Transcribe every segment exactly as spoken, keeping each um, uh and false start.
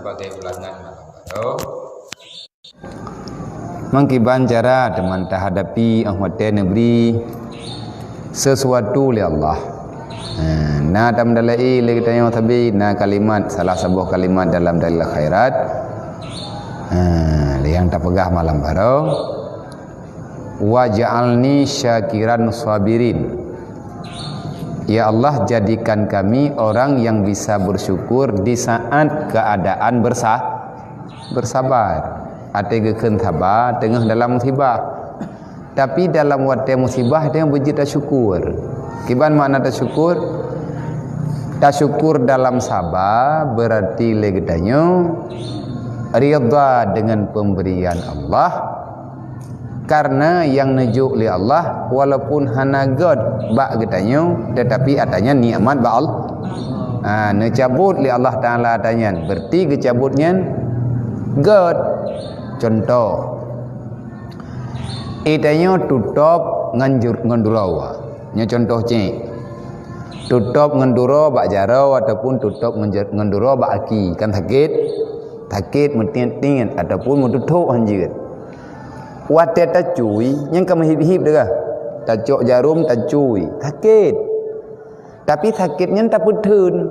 Sebagai ulangan malam baroe. Meukiban cara teuma tahadapi óh watée neubri sesuatu lé Allah. Ha, na tameudaléi lé geutanyoe sabe, na kalimat, salah saboh kalimat dalam dalil khairat. Ha, nyang tapeugah malam baroe, "Waj'alni syakiran sabirin." Ya Allah, jadikan kami orang yang bisa bersyukur di saat keadaan bersa-, bersabar. Até geukheun saba teungoh dalam musibah. Tapi dalam watée musibah, tanyoe beujeuet tasyukur. Kiban makna tasyukur? Tasyukur dalam saba berarti lé geutanyoe ridha dengan pemberian Allah. Karena nyang neujok lé Allah, walaupun hana gét bak geutanyoe, tetapi atanyan nikmat bak Allah. Ha, neucabut lé Allah Taala atanyan, berarti geucabut nyan gét. Contoh, geutanyoe tutôb ngon jur-, ngon duroe. Nyoe contoh cit. Tutôb ngon duroe bak jaroe ataupun tutôb ngon ja-, ngon duroe bak aki, kan sakét? Sakét meutiet-tiet ataupun meututhok hanjeuet. Watée tacui, nyan ka meuhib-hib deuh. Tacok jarum, tacui, sakét. Tapi sakét nyan tapeutheun.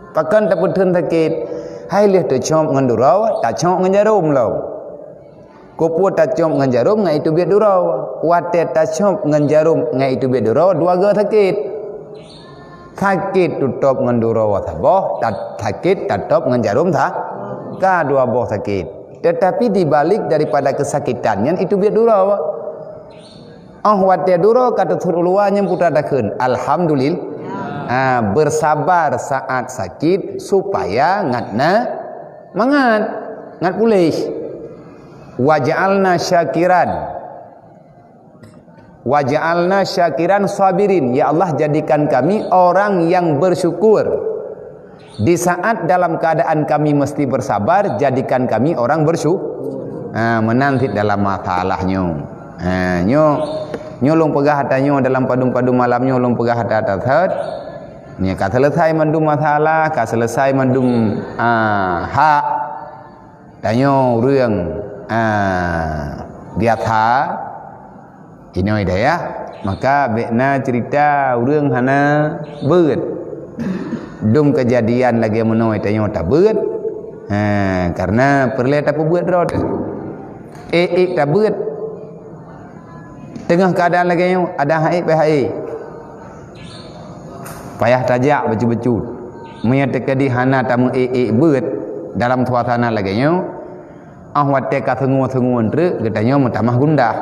Pakon tapeutheun sakét? Hai lheueh tacop ngon duroe, tacop ngon jarum lom. Keupeue tacop ngon jarum ngon iteubiet duroe? Watée tacop ngon jarum ngon iteubiet duroe, dua goe sakét. Sakét tutôb ngon duroe saboh, ta-, sakét tatôb ngon jarum sa-, ka dua boh sakét. Tetapi di balik daripada kesakitan nyan, iteubiet duroe. Óh watée duroe ka teuthot u luwa, nyan peue takheun, "Alhamdulillah." Ha, bersabar saat sakit supaya ngat na mangat, ngat puléh. "Waj'alna syakiran." "Waj'alna syakiran sabirin." Ya Allah, jadikan kami orang yang bersyukur. Di saat dalam keadaan kami mesti bersabar, jadikan kami orang bersyukur. Ha, meunan cit dalam masalah nyoe. Ha, nyoe, nyoe lôn peugah ata nyoe dalam padum-padum malam nyoe lôn peugah ata-ata that. Nyoe ka selesai mandum masalah, ka selesai mandum, ah, hak. Tanyoe ureuëng, ah, biasa inoe dayah, maka bék na cerita ureuëng hana beuet. Dum keujadian lagée meunoe tanyoe tabeuet, ha, karena peureulée tapeubeuet droe. Ék-ék tabeuet. Teungoh keuadaan lagée nyoe, ada hai pih hai. Payah tajak bacut-bacut. Meunyoe teukeudi hana tameuék-ék beuet dalam suasana lagée nyoe, óh watée ka seungue-seungue treuk, geutanyoe meutamah gundah.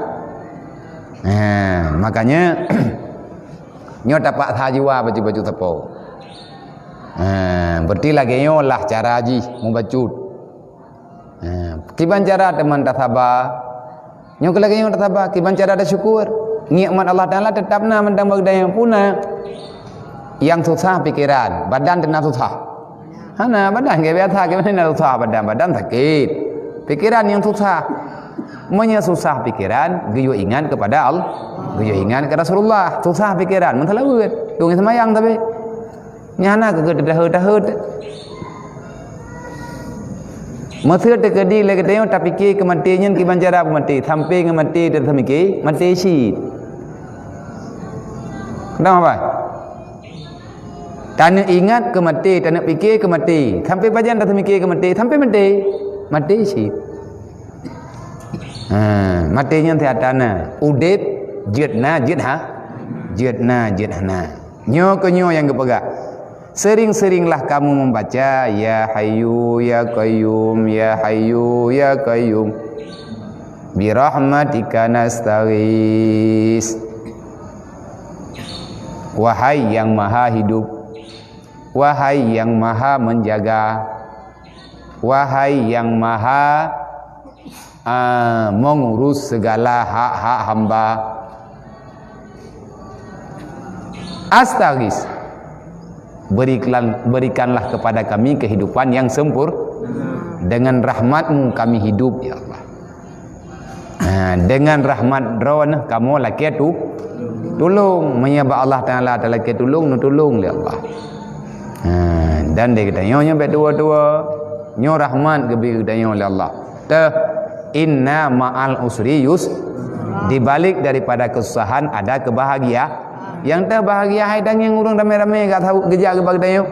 Nah, makanya nyoe tapaksa jiwa bacut-bacut sapo. Nah, berarti lagée nyoe lah cara jih mubacut. Ha, kiban cara teuma tasaba? Nyoe keuh lagée nyoe tasaba, kiban cara tasyukur. Nikmat Allah Taala teutap na mantong bak geutanyoe puna. Nyang susah pikeran, badan teuna susah. Hana, badan gaya biasa, kiban na susah badan, badan sakét. Pikeran nyang susah. Meunyoe susah pikeran, geuyue ingat kepada Allah, geuyue ingat keu Rasulullah. Susah pikeran, meusalaweuet. Tueng seumayang tapi. Nyan hana keu tahe-tahe. Meuseu teukeudi lé geutanyoe tapike keu maté nyan kiban cara peumaté, sampai ngon maté tatamike, maté cit. Keudong apa? Taneuk ingat keu maté, taneuk pike keu maté. Sampai pajan tatamike keu maté, sampai maté. Maté cit. Ha, maté nyan siat na. Udeb, jeuet na, jeuet ha. Jeuet na, jeuet hana. Nyoe keuh nyoe nyang geupeugah. Sering-seringlah kamu membaca, "Ya Hayyu, Ya Qayyum, Ya Hayyu, Ya Qayyum. Birahmatika nastaghits." Wahai yang Maha Hidup, wahai yang Maha Menjaga, wahai yang Maha, ah, mengurus segala hak-hak hamba. Astaghits, berikan, berikanlah kepada kami kehidupan yang sempur-, dengan rahmat-Mu kami hidup, ya Allah. Ha, dengan rahmat Droeneuh kamoe lakée tu-, tulông. Meunyoe bak Allah Taala talakée tulông, neutulông lé Allah. Ha, dan lé geutanyoe nyoe bék tuwo-tuwo. Nyoe rahmat geubri keu tanyoe lé Allah. Teuh, "Inna ma'al usri yus-," di balik daripada kesusahan ada kebahagiaan. Nyang teuh bahagia hai tangieng ureuëng ramé-ramé gak saweue geujak keu bak tanyoe.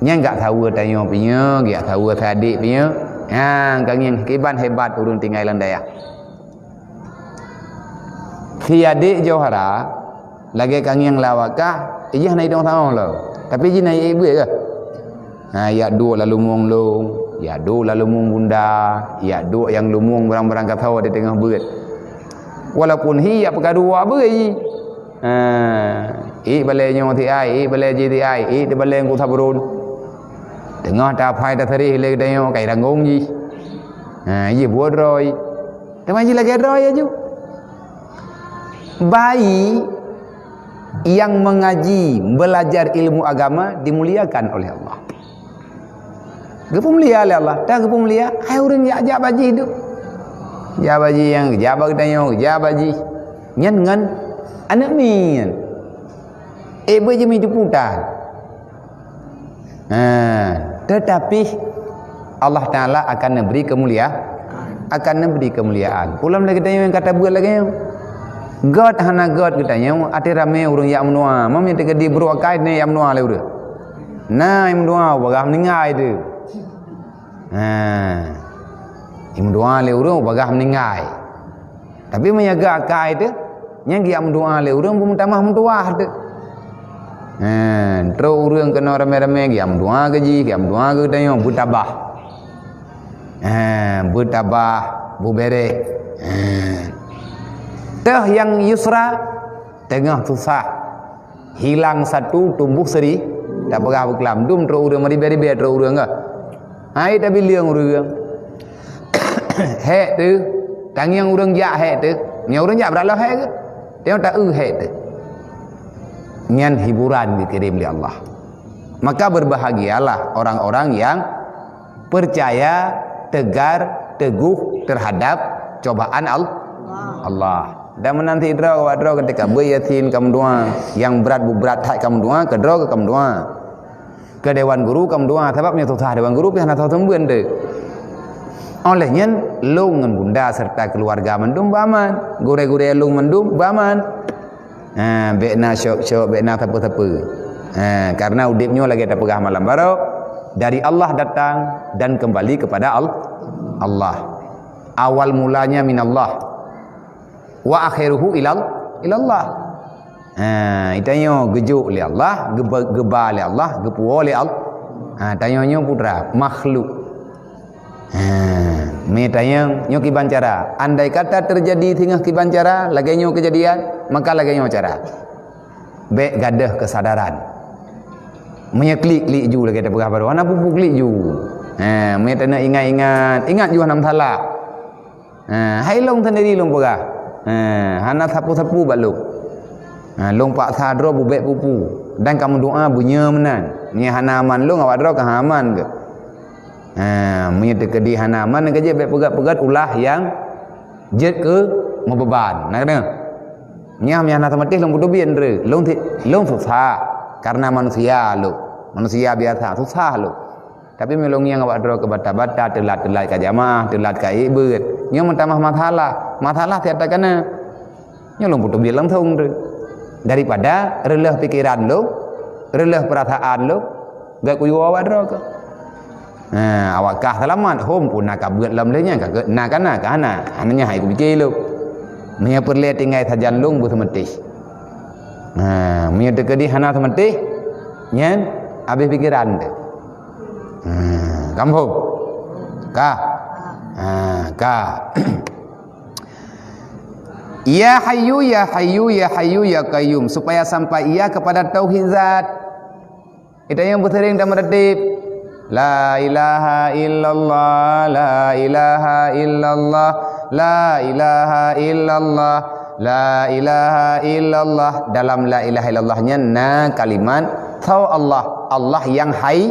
Nyang gak saweue tanyoe pinyeu, gak saweue si adék pinyeu. Nyang kangieng kiban hebat ureuëng tinggai lam dayah. Si adék Johara, lagée kangieng lawakah, ijih na idong saoh lo. Tapi jih na ié buet kah? Ha, yak duek lam lumueng lôn, yak duek lam lumueng bunda, yak duek nyang lumueng barang-barang kasoe di teungoh beuet. Walaupun hi yak peukaru wak beuet jih. Ha, ék balée nyoe si ai, ék balée jih si ai, ék di balée ngku sabrun. Teungoh taphai taseurih lé geutanyoe kai ranggong jih. Ha, jih buet droe. Teuma jih lagée droe aju. Bayi yang mengaji, belajar ilmu agama dimuliakan oleh Allah. Geupeumulia lé Allah. Dah geupeumulia, hai ureuëng jak, jak bak jih dum. Jak bak jih nyang, jak bak geutanyoe, jak bak jih. Nyan ngon aneuëk miet nyan. Eh, beujeumi juputan. Ha, tetapi Allah Taala akan neubri keumulia-, akan neubri keumuliaan. Ulôn lagée geutanyoe nyang ka tabeuet lagée nyoe. Gét hana gét geutanyoe, até ramé ureuëng jak meudoá. Meunyoe teukeudi brok akai, na jak meudoá lé ureuëng. Na jak meudoá, bagah meuninggai teuh. Ha. Jak meudoá lé ureuëng, bagah meuninggai. Tapi meunyoe gét akai teuh, nyang geujak meudoá lé ureuëng beumeutamah meutuwah teuh. Heh, trok ureuëng keunoe ramé-ramé geujak meudoá keu jih, geujak meudoá keu geutanyoe, beutabah. Heh, beutabah, beubeureh. Heh. Teuh nyang yusra, teungoh susah. Hilang satu, tumbuh seri. Tapeugah beuklam, dum trok ureuëng meuribée-ribée trok ureuëng kah. Hai tabileueng ureuëng. Hék teuh, tangieng ureuëng jak hék teuh. Nyoe ureuëng jak brat lom hék geuh. Tanyoe ta-eu hék teuh. Nyan hiburan geukirém lé Allah. Maka berbahagialah orang-orang yang percaya, tegar, teguh terhadap cobaan Al-, Allah. Dan meunan sidroe, awak droe ketika beuet Yasin ka meudoá, nyang brat bubrat that ka meudoá, keudroe ka meudoá. Keu dewan guru ka meudoá, sabab nyoe susah dewan guru pih hana soe seumeubeuet teuh. Oleh nyan, lôn ngon bunda serta keuluwarga mandum beuaman, gurée-gurée lôn mandum beuaman. Ha, bék na syok-syok, bék na sapeue-sapeue. Ha, karena udeb nyoe lagée tapeugah malam baroe, dari Allah datang dan kembali kepada Al-, Allah. Awal mulanya minallah. Wa akhiruhu ilal-, ilallah. Ha, tanyoe geujok lé Allah, geuba, geuba lé Allah, geupuwoe lé Allah. Ha, tanyoe nyoe putra, makhluk. Ha, meutanyoe nyoe kiban cara. Andai kata terjadi singoh kiban cara, lagée nyoe keujadian, maka lagée nyoe cara. Bék gadôh keusadaran. Meunyoe klik-klik ju lagée tapeugah baroe, hana peue-peue klik ju. Ha, meunyoe taneuk ingat-ingat, ingat ju hana meusalah. Ha, hai lôn sendiri lôn peugah. Ha, hana sapeue-sapeue bak lôn. Ha, lôn paksa droe bubek pupu dan ka meudoa beunyoe meunan. Nyan hana aman lôn, awak droe ka aman geuh. Ha, meunyoe teukeudi hana aman, ka jeuet bék peugét-peugét ulah nyang jeuet keu meubeuban. Na keudeueng? Nyan meunyoe hana seumeutéh lôn peuteubiet ndre, lôn ti-, lôn susah karena manusia lôn. Manusia biasa, susah lôn. Tapi meulôn ngieng awak droe keu bata-bata, teulat-teulat ka jamaah, teulat ka ék beuet. Nyoe meutamah masalah. Masalah siat takana. Nyoe lôn peuteubiet langsong tu. Daripada reuloh pikeran lôn, reuloh peurasaan lôn, gét kuyue awak droe keu. Nah, awak kah seulamat, hom pun na ka beuet lom lé nyan, ka gét, na ka na, ka hana. Hana nyan hai kupike lôn. Meunyoe peureulée tinggai sajan lôn beuseumeutih. Nah, meunyoe teukeudi hana seumeutih, nyan habéh pikeran teuh. Hmm, ka muphom? Ka? Ha, ka. Ya Hayyu, ya Hayyu, ya Hayyu, ya Qayyum, supaya sampai ia kepada tauhid zat. Kita nyang beuseuring dan meureutab. La ilaha illallah, la ilaha illallah, la ilaha illallah, la ilaha illallah. Dalam la ilaha illallah nyan na kalimat tho Allah, Allah nyang hai-,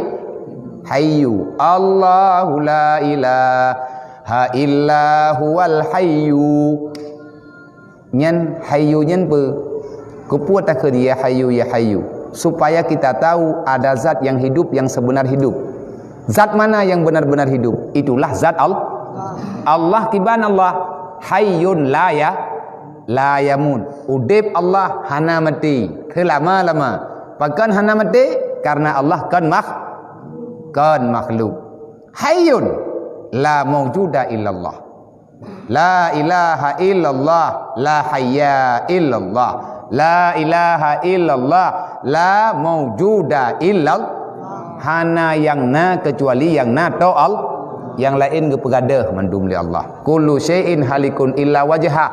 hayyu. Allahu la ilaha illa huwal hayyu. Nyan hayyu nyan peue? Keupeue takheun ya hayyu, ya hayyu? Supaya kita tahu ada zat yang hidup, yang sebenar hidup. Zat mana yang benar-benar hidup? Itulah zat Allah. Allah kiban Allah, hayyun la ya, la yamut. Udeb Allah hana maté, seulama-lama. Pakon hana maté? Karena Allah kon makh-, kon makhluk. Hayyun la maujuda illallah. La ilaha illallah, la hayya illallah. La ilaha illallah, la maujuda illallah. Hana nyang na kecuali nyang na toh Allah. Nyang laén geupeugadôh mandum lé Allah. Kullu syai'in halikun illa wajhah.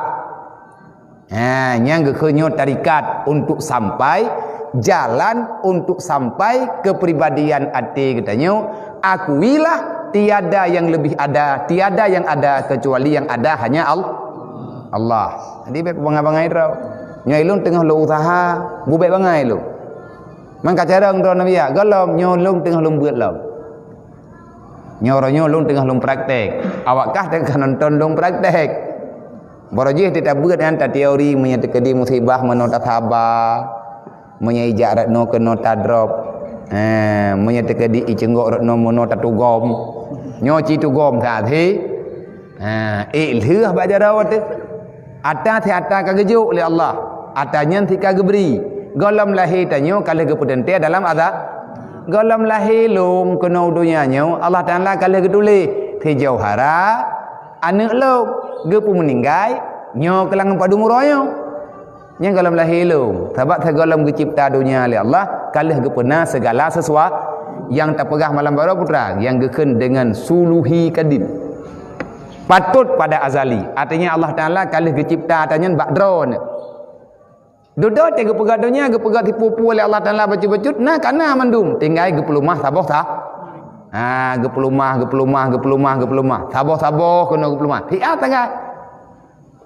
Ha, nyang geukheun nyoe tarikat untuk sampai, jalan untuk sampai kepribadian até geutanyoe. Akuilah tiada yang lebih ada, tiada yang ada kecuali yang ada hanya Al-, Allah. Jadi bèk bangai-bangai droe. Nyoe lôn teungoh lôn usaha, bubèk bangai lôn. Man ka carông droe Nabi ya, gohlom nyoe lôn teungoh lôn beuet lom. Nyoe uroe nyoe lôn teungoh lôn praktek. Awak kah teungoh nonton lôn praktek. Baroe jih teutabeuet nyan tateori meunyoe teukeudi musibah meunoe tasaba, meunyoe ijak rot noe keunoe tadrop. Eh, meunyoe teukeudi iceunggok rot noe meunoe tatugom. Nyoe ci tugom saat he. Ha, ék lheueh bak jaroe teuh. Ata si ata ka geujok lé Allah. Ata nyan si ka geubri. Gohlom lahé tanyoe ka lheueh geupeuteuntèe dalam azab. Gohlom lahé lôn keunoe u donya nyoe, Allah Taala ka lheueh geutuléh. Si jauhara, aneuk lôn, geupeumeuninggai, nyoe keulang padum uroe nyoe. Nyang gohlom lahé lôn, sabab sigohlom geucipta donya lé Allah, ka lheueh geupeuna segala sesuatu nyang tapeugah malam baroe putra, nyang geukheun deungon suluhi kadim. Patut pada azali, artinya Allah Taala ka lheueh geucipta ata nyan bak droeneuh. Dudoe teuh geupeugah donya, geupeugah tipu-tipu lé Allah Taala bacut-bacut, na ka na mandum, tinggai geupeulumah saboh sa-, ha, geupeulumah, geupeulumah, geupeulumah, geupeulumah, saboh-saboh keunoe geupeulumah. Siat sagai.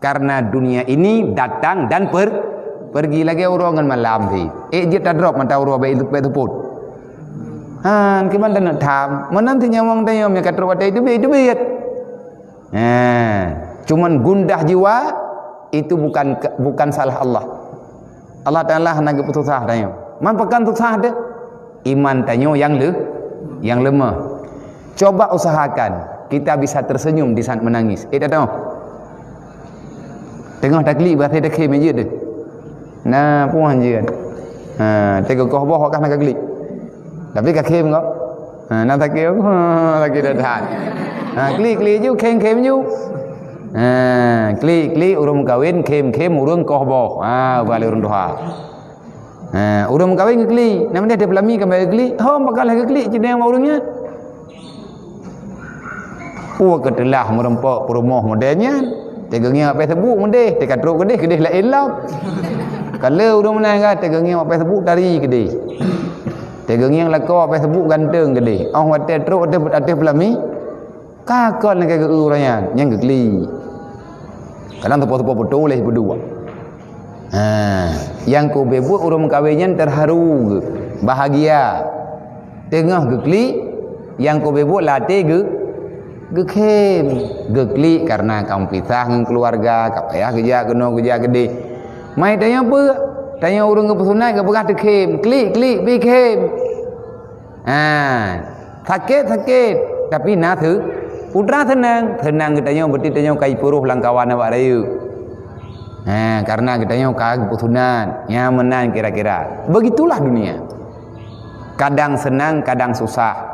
Karena dunia ini datang dan per-, pergi lagèe uroe ngon malam hi. Ék jeuet tadrop mata uroe bèk, bèk seupôt. Han, kiban taneuk tham. Meunan si nyawöng tanyoe meunyo ka trok watèe teubiet, teubiet. Nah, cuman gundah jiwa itu bukan ke-, bukan salah Allah. Allah Taala hana geupeususah tanyoe. Man pakon susah teuh? Iman tanyoe nyang le-, nyang lemah. Coba usahakan kita bisa tersenyum di saat menangis. Eh, tak tahu. Teungoh taklik, berarti dah khém jeuet deh. Nah, puan jeuet. Ha, teungoh koh boh ka na klik. Tapi ka khém kok. Ha, na sakét, ha, sakét dah tahan. Ha, klik, klik ju, khém, khém ju. Ha, klik, klik, ureueng meukawen, khém, khém, ureueng koh boh. Ha, balik ureueng tuha. Ha, ureueng meukawen geuklik. Nama dia, dia pelami kembali geuklik. Hom, pakon lah geuklik, cit nyang ureueng nyan. Peue keuteulah meureumpok peurumoh model nyan. Teugeungieng bak Facebook meudeh, teuka trok keudeh, keudeh laén lom. Ka le ureueng meunan ka, teugeungieng bak Facebook tari keudeh. Teugeungieng lakoe bak Facebook ganteng keudeh. Oh watèe trok ateueh, ateueh peulami, ka kon lagèe geu ureueng nyan, nyang geuklik. Kadang teupeu-teupeu beutôi lé beudua. Ha, nyang keu beubuet ureueng meukawen nyan teuharu geuh, bahagia. Teungoh geuklik, nyang keu beubuet lam até geu-, geukhém. Geuklik karena ka meupisah ngon keuluwarga, ka payah geujak keunoe geujak keudeh. Mai tanyoe peue? Tanyoe ureueng geupeusunat geupeugah teukhém, klik, klik, pih khém. Ha, sakét, sakét, tapi na seu-, putra seunang, seunang geutanyoe, beuti tanyoe ka jipeuroh lam kawan awak rayeuk. Ha, karena geutanyoe ka geupeusunat, nyan meunan kira-kira. Begitulah dunia. Kadang senang, kadang susah.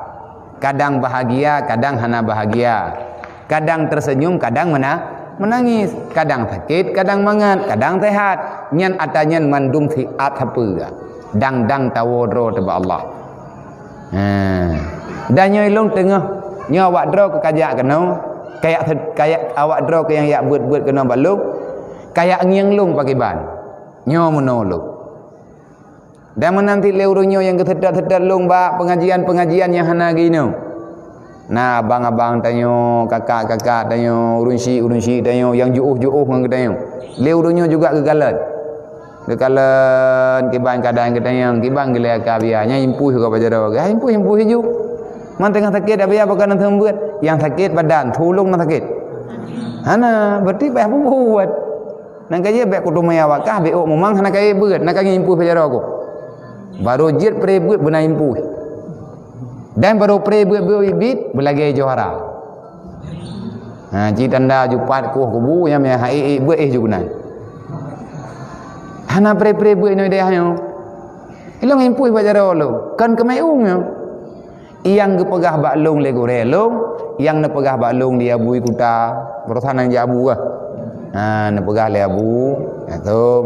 Kadang bahagia, kadang hana bahagia. Kadang tersenyum, kadang mena-, menangis. Kadang sakét, kadang mangat, kadang sehat. Nyan ata nyan mandum siat sapeue. Dang-dang tawoe droe teuh bak Allah. Ha. Dan nyoe lôn teungoh, nyoe awak droe keu kajak keunoe, kayak, kayak awak droe keu nyang yak beuet-beuet keunoe bak lôn, kayak ngieng lôn pakriban. Nyoe meunoe lôn. Dan meunan cit lé ureueng nyoe nyang geuseutôt-seutôt lôn bak pengajian-pengajian nyang hana geuinoe. Na abang-abang tanyoe, kakak-kakak tanyoe, ureueng syik-ureueng syik tanyoe nyang jiôh-jiôh ngon geutanyoe. Lé ureueng nyoe juga geukalon. Geukalon kiban keadaan geutanyoe, kiban geulée ka biya. Nyan impui gob bak jaroe. Hai impui, impui ju. Man teungoh sakét, abiya bukan na seumeubeuet. Nyang sakét badan, tulông na sakét. Hana, berarti payah bubuet. Nang ka jeuet bék kuteumé awak kah, bék ôk mumang hana kayée beuet, na ka ngieng impui bak jaroe ku. Barô jeuet pré beuet beuna impui. Dan barô pré beuet-beuet bit, beulagèe johara. Ha, cit tanda jupat koh kubu, nyang meuhai ék beuet éh ju keunan. Hana pré-pré beuet inoe dayah nyoe. Ilong impui bak jaroe lôn, kon keumeu'ueng nyoe. Nyang geupeugah bak lôn lé gurèe lôn, nyang neupeugah bak lôn di Abu Kuta, barosan nyang jak Abu kah. Ha, neupeugah lé Abu, "Nyan tom,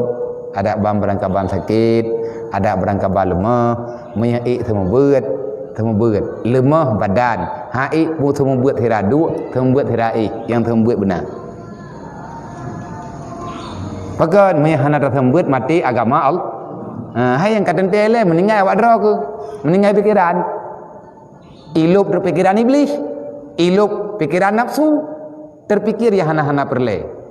adak ban beurangkaban sakét, adak beurangkaban leumoh, meunyoe ék seumeubeuet, seumeubeuet. Leumoh badan, ha ék pun seumeubeuet sira duek, seumeubeuet sira éh, nyang seumeubeuet beuna." Pakon, meunyoe hana taseumeubeuet maté agama Allah. Ha, hai nyang ka teuntèe lé, meuninggai awak droe keuh, meuninggai pikeran. Ilôb teupikeran Iblih, ilôb pikeran nafsu, teupikir nyang hana-hana peureulèe.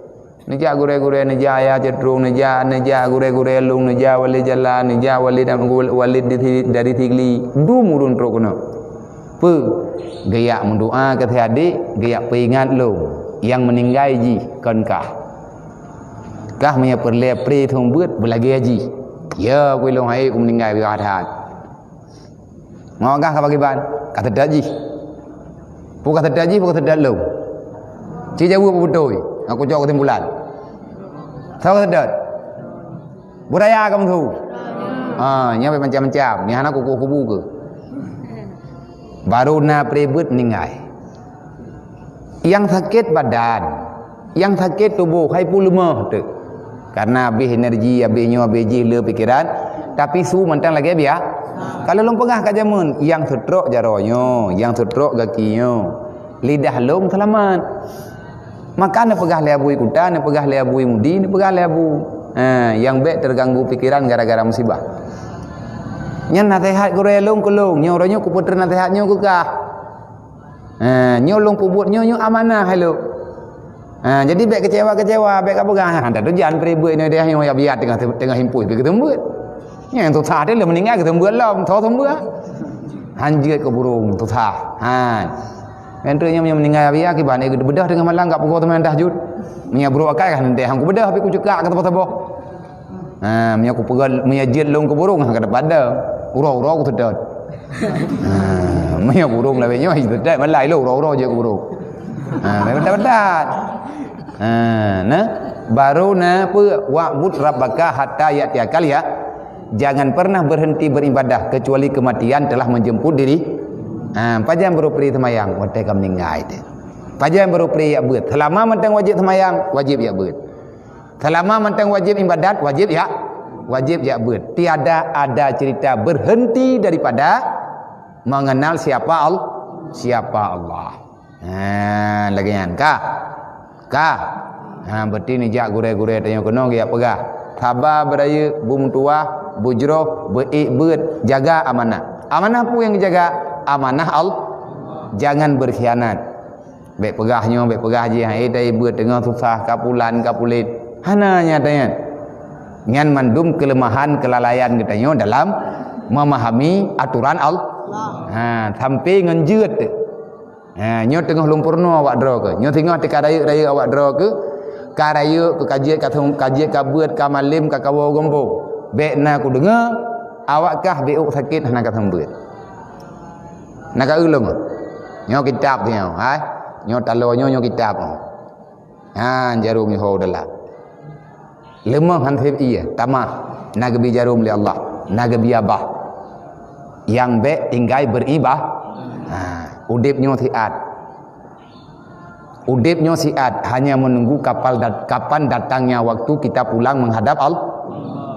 Neujak gurèe-gurèe, neujak Yahya Ceutrông, neujak, neujak gurèe-gurèe lôn, neujak Walid Jalan, neujak Walid, Walid di si-, dari Sigli, dum ureueng trok keunoe. Peue? Geujak meudoa keu si adék, geujak peuingat lôn, nyang meuninggai jih kon kah. Kah meunyoe peureulèe pré seumeubeuet, beulagèe jih. Ya, ku ilôn hai ku meuninggai piôh that. Ngon gah ka pakriban? Ka seutôt jih. Peue ka seutôt jih, peue ka seutôt lôn? Ci jaweueb beutôi, aku cok keusimpulan. Soe ka seutôt? Beuraya ka meusu. Ha, nyan macam-macam. Nyan hana kukuh kubu keuh. Barô na pré beuet meuninggai. Nyang sakét badan, nyang sakét tuboh, hai peue leumoh teuk. Karena habéh energi, habéh nyoe, habéh jih le pikeran, tapi su mantong lagèe biasa. Kalau lôn peugah ka jameun, nyang seutrok jaroe nyoe, nyang seutrok gaki nyoe, lidah lôn seulamat. Maka neupeugah lé Abu Kuta, neupeugah lé Abu Mudi, neupeugah lé Abu, ha, nyang bèk teuganggu pikeran gara-gara musibah. Nyan naseuhat gurèe lôn keu lôn, nyoe uroe nyoe kupeutreun naseuhat nyoe keu kah. Ha, nyoe lôn peubuet nyoe, nyoe amanah hai lôn. Ha, jadi bèk keucewa-keucewa, bèk kapeugah, "Ha, dak tujan pré beuet nyoe deh nyoe ya biat teungoh, teungoh impui pih keu seumeubeuet." Nyang susah teuh lheueh meuninggai keu seumeubeuet lom, tho seumeubeuet. Han jeuet keu burông, susah. Ha. Nyan teuk nyoe meuninggai ya biat kiban, eh, beudôh teungoh malam gak pukul teumantah jeuet. Meunyo burông akai kan deh, han kubeudôh, tapi kucekak keu saboh-saboh. Ha, meunyoe kupeugah, meunyoe jeuet lôn keu burông, ha, ka dapat dah. Uroe-uroe kuseutôt. Ha, meunyoe burông lawét nyoe, seutôt, malah ilôn uroe-uroe jeuet keu burông. Ha, beuthat-beuthat. Ha, nah, baru na peue, "Wa'bud rabbaka hatta ya'tiyakal ya." Jangan pernah berhenti beribadah kecuali kematian telah menjemput diri. Ha, pajan baru pri seumayang, watèe ka meuninggai teuh. Pajan baru pri jak beuet. Seulama mantong wajéb seumayang, wajéb jak beuet. Seulama mantong wajéb ibadat, wajéb jak, wajéb jak beuet. Tiada ada cerita berhenti daripada mengenal siapa Al-, siapa Allah. Ha, lagèe nyan ka? Ka? Ha, berarti neujak gurèe-gurèe tanyoe keunoe geujak peugah. Saba beurayeuk, beumeutuwah, beujroh, beuék beuet, jaga amanah. Amanah peue nyang geujaga? Amanah Allah. Jangan berkhianat. Bèk peugah nyoe, bèk peugah jih, "Eh, dai beuet teungoh susah, ka pulan, ka pulet." Hana nyan tanyan. Nyan mandum keuleumahan, keulalaian geutanyoe dalam memahami aturan Allah. Ha, sampai ngon jeuet. Ha, nyoe teungoh lôn peurunoe awak droe keuh. Nyoe singoh teuka rayeuk-rayeuk awak droe keuh. Ka rayeuk, keu ka jeuet, ka thon-, ka jeuet, ka beuet, ka malem, ka kawoe u gampông. Bèk na kudeungoe, awak kah beuôk sakét hana ka seumeubeuet. Na ka eu lôn. Nyoe kitab nyoe, hai. Nyoe taloe nyoe, nyoe kitab. Ha, jarom nyoe ho dalam. Leumoh han sép ie, tamah. Na geubri jarom lé Allah, na geubri abah. Nyang bèk tinggai beuriba-, ha, udép nyoe siat. Udép nyoe siat hanya menunggu kapal dat-, kapan datangnya waktu kita pulang menghadap Al-,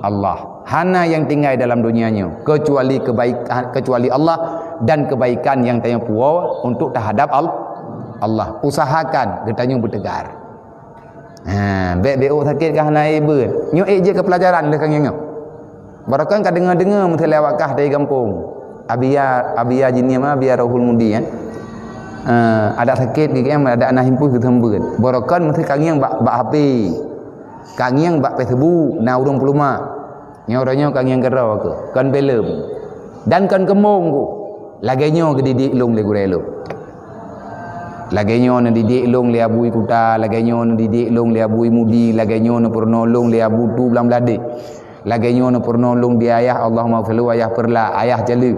Allah. Hana nyang tinggai dalam dunia nyoe kecuali kebaik-, kecuali Allah dan kebaikan nyang tanyoe puwoe untuk tahadap Al-, Allah. Usahakan geutanyoe beuteugar. Ha, bèk beuôk sakét ka hana ék beuet. Nyoe ék jeuet keu peulajaran lé kang nyoe. Barokon ka deungoe-deungoe meuteulé awak kah dari gampông. Abiya, Abiya jinie ma, Abiya Rohul Mudi, kan? Eh, adak sakét geuh, kan, adak na himpui geuseumeubeuet. Barokon meuteulé kang ngieng bak, bak H P. Kang ngieng bak Facebook, na ureueng peuluma. Nyoe uroe nyoe kang ngieng keudroe keuh, kon filem. Dan kon keumong keuh. Lagèe nyoe geudidik lôn lé gurèe lôn. Lagèe nyoe neudidik lôn lé Abu Kuta, lagèe nyoe neudidik lôn lé Abu Mudi, lagèe nyoe neupeurunoe lôn lé Abu Tu Blang Bladeh. Lagèe nyoe neupeurunoe lôn di ayah, Allahumma shalli wa ayah Perla, ayah Jaleu,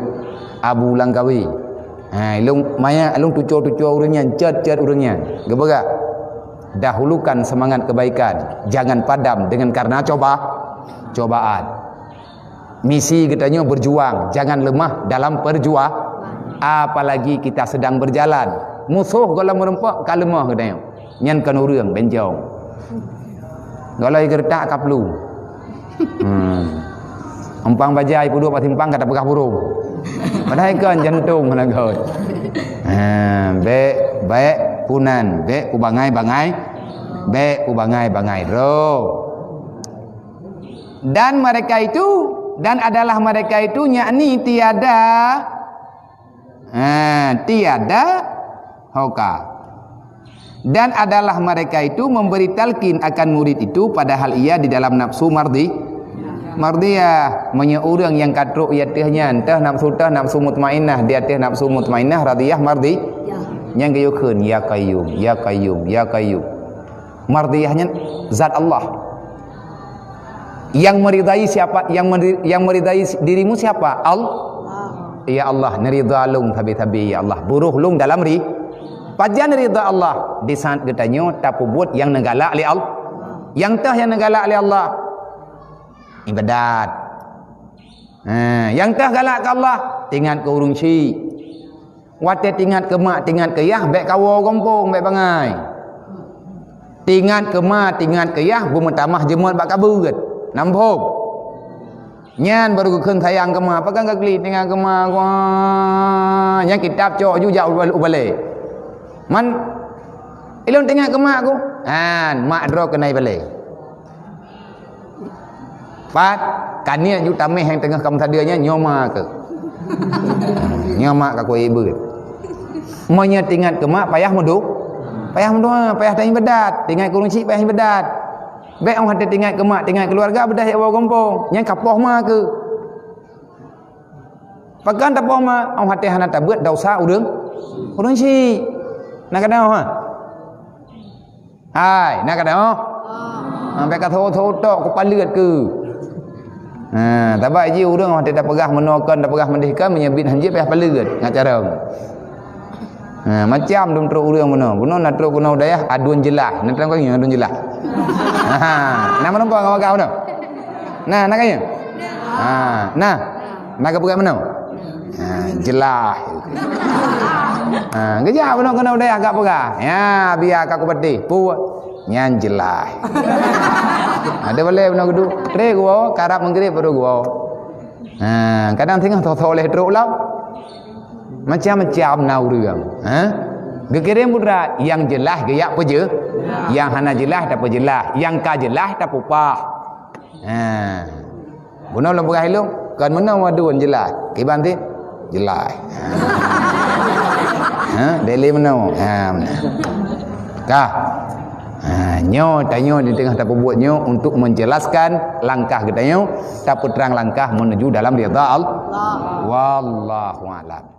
Abu Langkawi. Ha, ilong maya ilong tuco-tuco ureuëng nyan, cet-cet ureuëng nyan. Geupeugah, dahulukan semangat kebaikan, jangan padam dengan karena coba cobaan. Misi geutanyoe berjuang, jangan lemah dalam perjuang. Apalagi kita sedang berjalan. Musuh gohlom meureumpok ka leumoh geutanyoe. Nyan kon ureuëng bencong. Gohlom geuretak kaplu. Hmm. Umpang bajai pudok bak simpang kata peugah burung. Padahai kon jantong hana got. Ha, bek bek punan, bek pubangai-bangai, bek pubangai-bangai droe. Dan mereka itu, dan adalah mereka itu, yakni tiada, ha, tiada hoka. Dan adalah mereka itu memberi talqin akan murid itu, padahal ia di dalam nafsu mardi, mardiyah. Meunyoe ureuëng nyang ka trok di ateueh nyan, teuh nafsu, teuh nafsu mutmainnah, di ateueh nafsu mutmainnah, radiyah, mardi, nyang geuyue kheun, "Ya Qayyum, ya Qayyum, ya Qayyum." Mardiyah nyan zat Allah. Yang meridai siapa? Yang meri-, yang meridai dirimu siapa? Allah. Ya Allah, neurida lôn sabe-sabe, ya Allah. Buroh lôn dalam ri-, pajan ridha Allah? Di saat geutanyoe tapeubuet nyang neugalak lé Allah. Nyang teuh nyang neugalak lé Allah, ibadat. Ha, nyang teuh galak keu Allah, teuingat keu ureuëng syik. Watée teuingat keu mak, teuingat keu yah, bék kawoe gampông, bék bangai. Teuingat keu ma, teuingat keu yah, beumeutamah jeumot bak kabeuet. Nambhom. Nyan baru geukheun sayang keu ma. Pakon ka klik teuingat keu ma, wah, nyang kitab cok ju jak u balée. Man, ilôn teuingat keu mak ku. Han, mak droe keunoe balée. Pat, kaniet ju tameh nyang teungoh kamoe sadeue nyan, nyoe ma keuh. Nyoe ma ka kuibeut. Meunyoe teuingat keu mak, payah meudu-, payah meudoa, payah taibadat. Teuingat keu ureuëng syik, payah ibadat. Bék óh watée teuingat keu mak, teuingat keuluwarga, beudah jak woe gampông. Nyan ka poh ma keuh. Pakon tapoh ma, óh watée hana tabeuet desya ureuëng, ureuëng syik. Na keudroe, ha? Hai, na keudroe? Sampai ka tho-tho tok, kupaleuet keuh. Ha, sabab jih ureuëng watée tapeugah meunoe kon, tapeugah meudeh kon, meunyoe biet hanjeuet payah paleuet, ngat carông. Ha, macam dum trok ureuëng bunoe. Bunoe na trok keunoe dayah aduen jeulaih. Na trok kayée aduen jeulaih. Ha, na meurumpok ngon bagah bunoe. Na, na kayée? Ha, na. Na geupeugah meunoe. Ha, jeulaih. Ha, geujak bunoe keunoe dayah gak peugah. Ya, biar ka kupeuteh. Pu. Nyan jeulaih. Ada balée bunoe geudu. Tré gua, karab meugrib baru gua. Ha, kadang singoh tho-tho leh trok lam. Macam-macam na ureuëng, ha? Geukirém putra, nyang jeulaih geujak peujeuet, nyang hana jeulaih tapeujeulaih, nyang ka jeulaih tapeupah. Ha. Bunoe lôn peugah ilôn, kon meunoe waduen jeulaih. Kiban ti? Jeulaih. Ha, deli meunoe. Ha, meunoe. Ka. Ha, nyoe tanyoe di teungoh tapeubuet nyoe untuk menjelaskan langkah geutanyoe, tapeutrang langkah menuju dalam ridha Allah. Wallahu a'lam.